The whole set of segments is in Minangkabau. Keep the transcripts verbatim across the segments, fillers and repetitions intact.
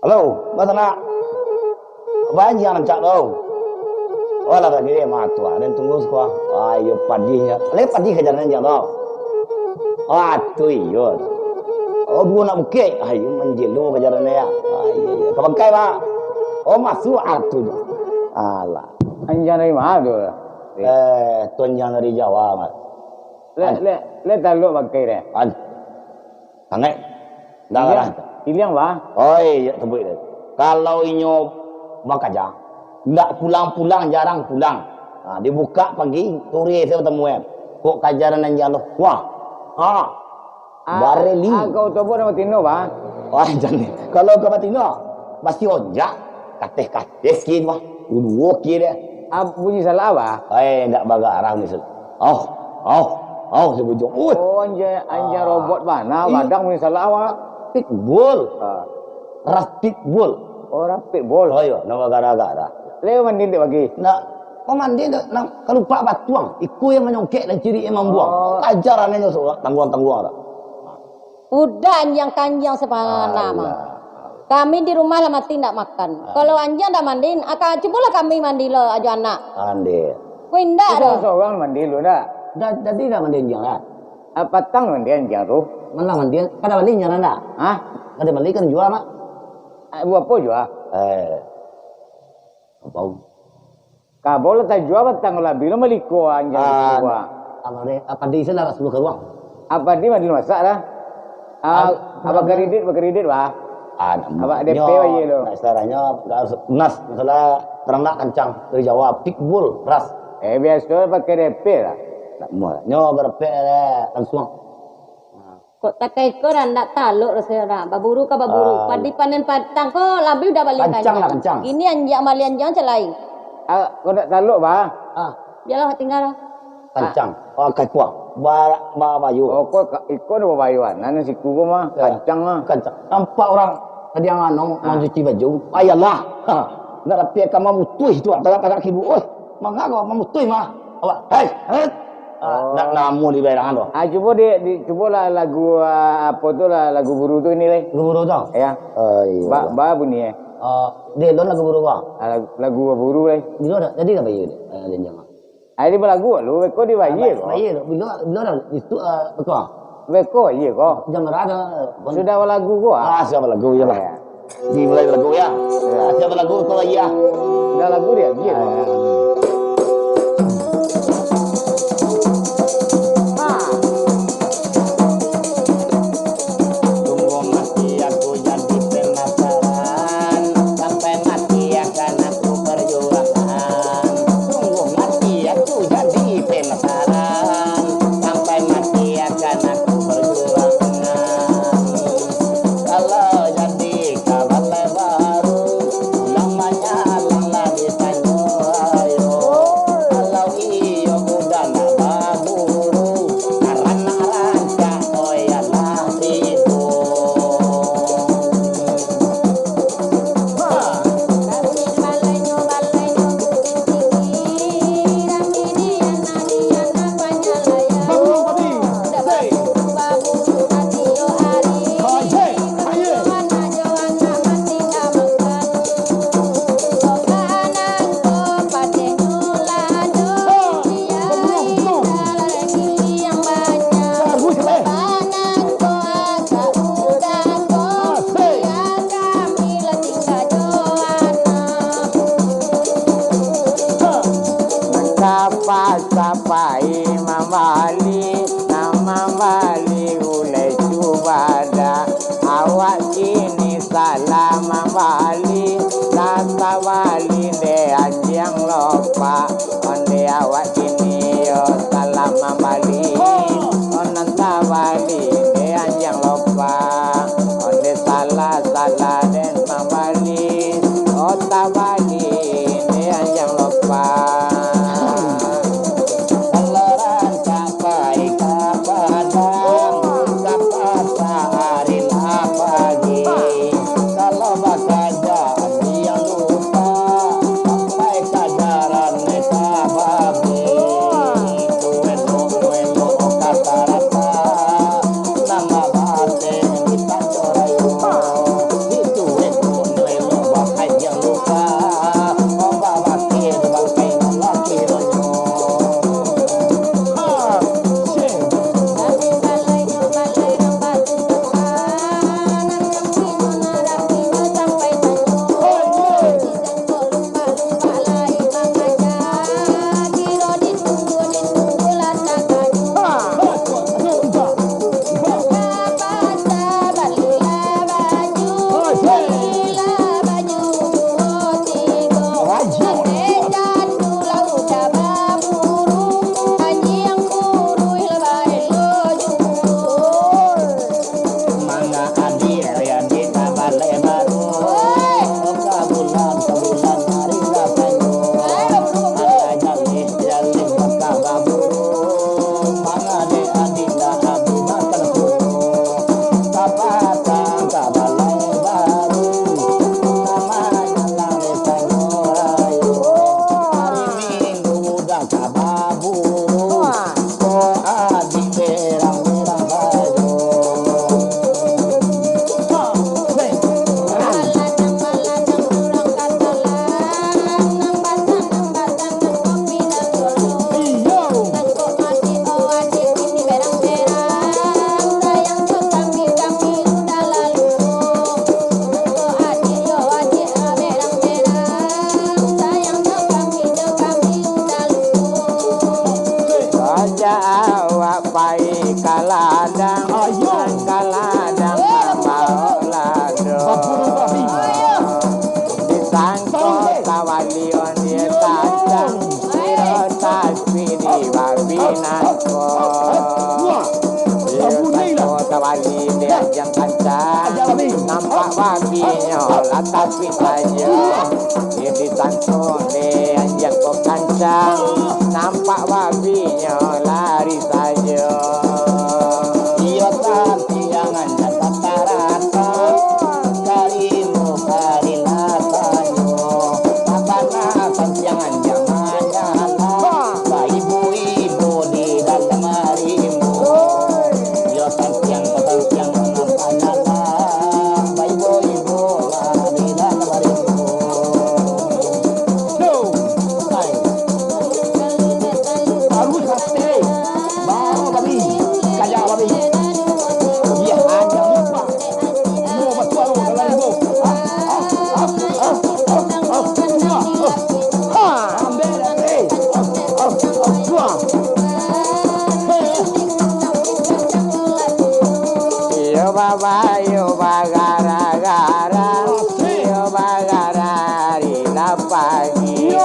Halo, Bang Sanak. Baa anjiang rancak tu? Oh, lah tadi deh, mah tu ah. Den tunggu siko ah. Ayo, padihnyo. Lai padih kajaran anjiang tu. Ah, tu iyo. Oh, duo anak bukik. Ayo, manjelo kajaran ya. Ah, iyo, iyo. Ka bangkai, Bang. Oh, masuak ah tu. Alah. Anjiang dari ma tu? Eh, tu anjiang dari Jawa, Mat. Lek, lek, lek talok bangkai deh. An. Sangaik. Ndak Iliang, lah. Iliang, Bang. Oi, yo, sabuik deh. Kalau inyo bakaja, ndak pulang-pulang, jarang pulang. Ha, dibukak pagi, sore se batamu, eh. Kok kajaran anjiang tu? Wah. Ha. Ah, bareli. Ah, kau tu pun nama tino, Bang? Wah, jan. Kalau ka batino, pasti onjak. Kateh-kateh sikit, Bang. Ulu oke deh. Ah, bunyi salak, Bang? Eh, ndak bagarah bunyi salak. Au, au, au, sabujung. Uih. Oh, anjiang, anjiang robot bana, gadang bunyi salak, Bang. Pitbull. Ah. Ras pitbull. Oh, ras pitbull. Oh, iyo, ndak bagarah-garah. Lai mandi dek pagi? Ndak, mandi dek, nang kalupak batuang. Iko nan manyongkek dan ciriak nan mambuang. Oh. Kajaran inyo surang, tangguang-tangguang tu. Udah anjiang kanjiang sapanganan mah. Alah. Kami di rumah lah mati ndak makan. Ah. Kalau anjiang ndak mandi, aka, cubolah kami mandi lo ajo anak. Mandi. Ko indak doh. Surang mandi lu ndak? Ndak, tadi ndak mandi anjiang lah. Ah, patang mandi anjiang tu. Malam mandi, kada mandi anjiang ndak? Hah? Kada mandi kan jua, Mak. Ah, buat apo jua? Eh. Kabau. Kabau lah tajua batang lah, bilo maliko anjiang. Ah, tu, ah. Apa deh, apa deh, istilah lah sepuluh karuang. Apa deh, mandi masak lah. Ah, ah, apa kredit, apa kredit, bah? Ah, nak apa D P nyo, aja lo. Nak istilahnya, nggak harus lunas. Masalah teranak kancang dari Jawa, pitbull, ras. Eh, biaso pakai D P lah. Tak mau. Nyo berpek langsung. Kok takai ko dah ndak talok rasonyo dah. Baburu ka baburu. Ah. Padi panen patang ko labiah udah baliak kancang lah, kancang. Ini anjiang baliak anjiang macam lain. Ah, kok ndak talok, bah? Ah. Bialah tinggal lah. Kancang. Ah. Oh, kai kuah. Ba-, ba-, bayu. Oh, kok ka-, iko dah babayuan. Nan siku ko mah, ya, kancang lah. Kancang. Nampak urang tadi nan anu, ah, mancuci baju. Ayolah. Ha. Ndak rapi ka mamutuih tu, tagak-tagak kibu. Oi, manga ko mamutuih mah. Awak, hei, hei. Ah, oh. Ndak namuah di barangan tu. Ah, cubo di, di, cubolah lagu, ah, apo tu lah, lagu Buru tu ini, leh. Lagu Buru tu? Ya. Oh, iya. Ba-, ba bunyi, eh. Ah, di lon lagu Buru, bah? Ah, lagu, lagu Buru, leh. Bilo dah, jadi dah bayar dek, eh, Denjang? Ah, di balagu lu, beko di bayar ko. Bayar, bilo, bilo dah, itu, ah, beko. Beko, iya ko. Jam berapa? Sudah balagu ko, ah? Ah, sudah balagu, iyalah. Ya. Dimulai lagu, ya. Ya. Siapa lagu tu lagi, ya? Dah lagu dia, dia. Ah. Sungguh mati aku jadi penasaran, sampai mati akan aku perjuangkan. Sungguh mati aku jadi penasaran, sampai mati akan aku perjuangkan. Kalau jadi kabalai baru, ulang manyalang lah ditanyo ayo. Kalau iyo budak nak baburu, karano rancak oya lah tibo. Ha. Sapa-sapai mambali, nan mambali gulai cubadak. Awak kini salah mambali, lah tabali dek anjiang lopak. Onde awak kini yo salah mambali, oh, nan tabali dek anjiang lopak. Onde salah-salah den mambali, oh, tabali dek anjiang lopak. Kalau rancak pai ka Padang, ka pasa ari lah pagi. Kalau bakaja, jan lupa, sampai ka jalan ka babi. Itu elok-elok ka tarata, nama bateh di Tanjung Rayung. Itu elok Nampak babinyo lah tapi sajo, di disangko dek anjiang ko kancang. Nampak babinyo lari sajo. Iyo, sampiang anjiang rata-rata, kalimu kali lah tanyo, sabana sampiang anjiang manyala, baibo-ibo di dalam rimbo. Iyo, sampiang ko sampiang manampak nyala, baibo-ibo lah di dalam rimbo. Yo, hai. Baru sate. Baru babi. Kaya babi. Iyo, anjiang lupa. Mo basuaro dalam rimbo. Ah, ah, ah, ah, ah, ah. Iyo, ah. Ha, ambiak dek, eh. Au, au, au, suah. Iyo babayo bagara-gara, iyo bagara ari lah pagi.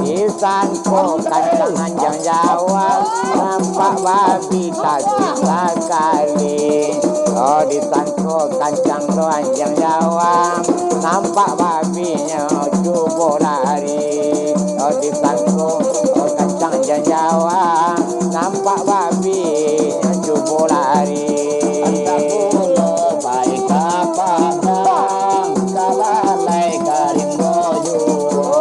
Disangko kancang anjiang Jawa, nampak babi tapi sakali. Oh, disangko kancang lo anjiang Jawa, nampak babinyo cubo lari. Oh, disangko, oh, kancang anjiang Jawa, nampak babinyo cubo lari. Antah pulo pai ka Padang, ka balai ka rimbo juo.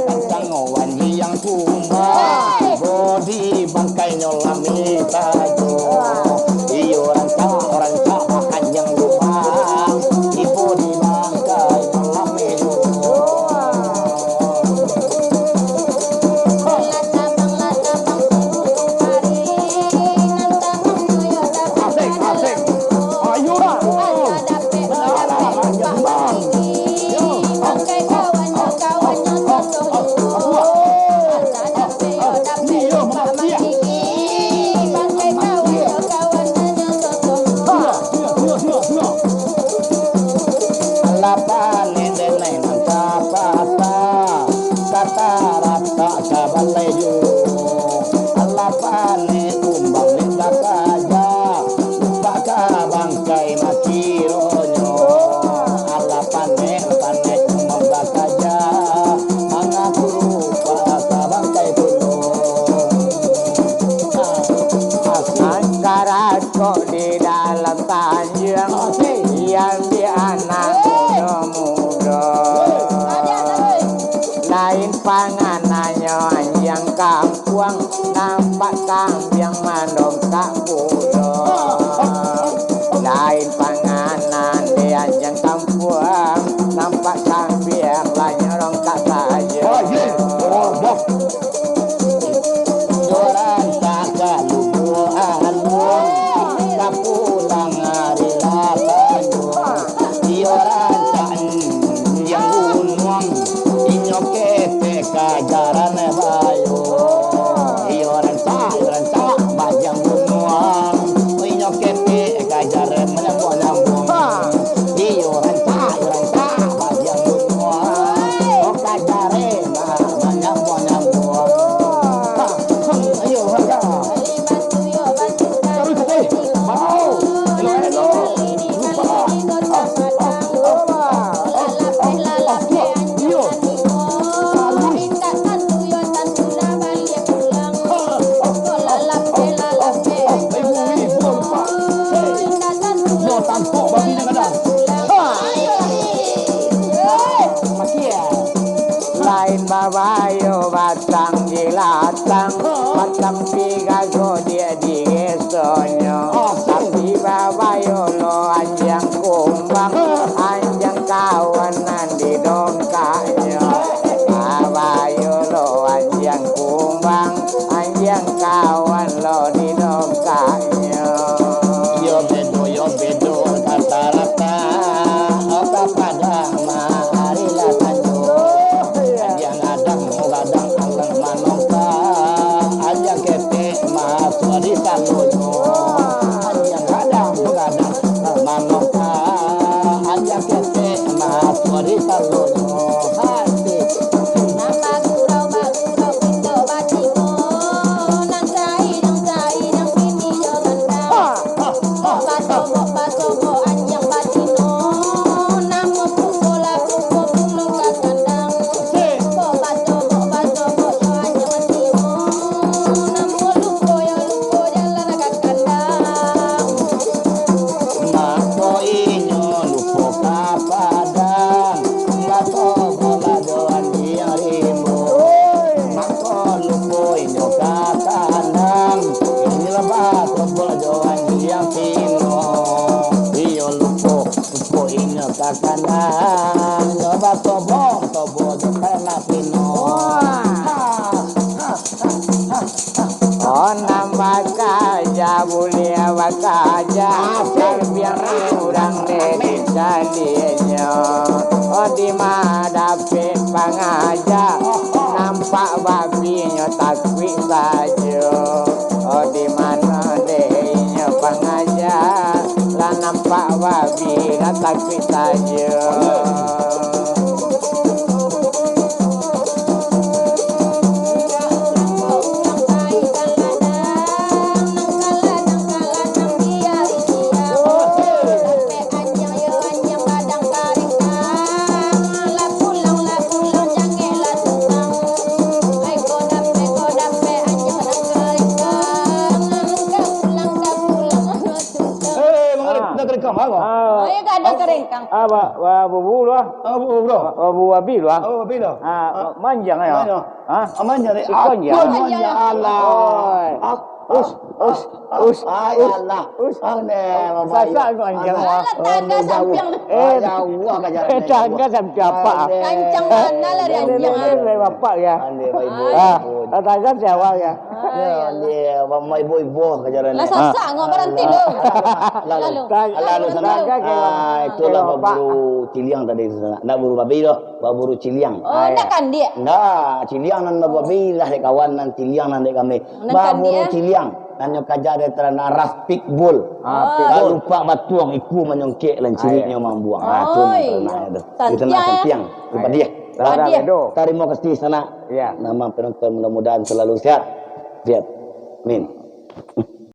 Kancang anjiang kumbang, bodi bangkainyo lami sajo. Iyo rancak, rancak, anjiang lubang, ibo di bangkainyo lami juo. Asik, asik. Ayo lah. Alah, anjiang lubang. Yo. Iyo, mamakiak. Iyo, iyo, iyo, iyo. Alah panek denai nan ka pasa, ka taratak ka balai juo. Alah panek kumbang nan bakaja, lupak ka bangkai makironyo. Alah panek, panek kumbang bakaja, mangaku lupak ka bangkai pulo. Angkara kok di dalam tanjuang, diambiak anak mudo-mudo. Lain panganannyo anjiang kampuang, nampak kambiang mandongkak pulo. Lain panganan di anjiang kampuang, nampak kambiang lah nyarongkak sajo. Iyo rancak ka lubuak alun, ka pulang ari lah tanyo. Iyo rancak anjiang gunuang, inyo ketek ka jaran bayo. Iyo rancak, iyo rancak, anjiang gunuang, inyo ketek ka jaran manyambuang-nyambuang. Iyo rancak, iyo rancak, anjiang gunuang, oh ka jaran manyambuang-nyambuang. Ayo, ayo. Taruih, taruih. Bau. Elok, elok. Lupa. Ah, ah, ah, ah, ah, ah, ah, iyo. Taruih. Ah, ah, ah, ah, ah, ibu, ibu, lupa. Hei. Yo, tampok babi nan ada. Ha. Mati ya. Lain babayo batang di latang, batang pigago diak di gesonyo. Tapi babayo lo anjiang kumbang, anjiang kawan nan di dongkaknyo. Babayo lo anjiang kumbang, anjiang kawan lo di dongkaknyo. Yo bedo, yo bedo, rata-rata, ka Padang ma ari lah tanyo. Anjiang gadang, gadang alang manongka, Takana nyo batoboh-toboh jo karano pino. Wah. Ha, ha, ha, ha, ha. Oh, nan bakaja buliah bakaja, asik. Tapi urang dek dicaliaknyo. Oh, di ma dapek pangaja, nampak babinyo takuik sajo. Oh, di mano dek inyo pangaja, lah nampak babi lah takuik sajo. Eh, Bang Arif, nak kerekam, apa? Ah. Oh, ya, gadang kerekam. Ah, ba-, ba-, bubu lu, ah. Ah, bubu, bro. Ah, bubu abi lu, ah. Oh, abi lu. Ah, ah, manjang, ya. Manjang. Ah? Ah, manjang, dek. Ikon, ya. Ikon, manjang. Alah. Oi. Ah, us, us, ah, us, ah, us, alah. Us. Ah, neh, Mama, sasak, ayo. Manjang. Alah. Alah, tangga sampiang. Eh, jauah ka jalan, eh, jauah. Tangga sampiang apa? Alah. Kancang mana lah, eh, anjing, ah. Lewat bapak, ya. Alah, Ibu. Ah, tangga siapa, ya? Ah, ya, iyalah. Dia, Mama ibu-ibu ka jalan. Lah, sasak, ngok baranti lu. Lalu. Lalu. Lalu, lalu, sana. Lalu. Ah, itulah baburu ciliang tadi, sana. Ndak buru babi doh, baburu ciliang. Oh, ndak kandiak? Ndak, ciliang nan babi lah dek kawan, nan ciliang nan dek kami. Nan baburu kandiak? Ciliang, nan nyo kaja dari teranak ras pitbull. Ah, pitbull. Lupak batuang, ikua manyongkek, lanciriknyo mambuang. Ah, tu nan teranak tu. Oi. Itu nan santiang. Santiang. Itu padiah. Padiah. Tarimo kasih, sanak. Ya. Nama penonton, mudah-mudahan selalu sehat. Sehat. Amin.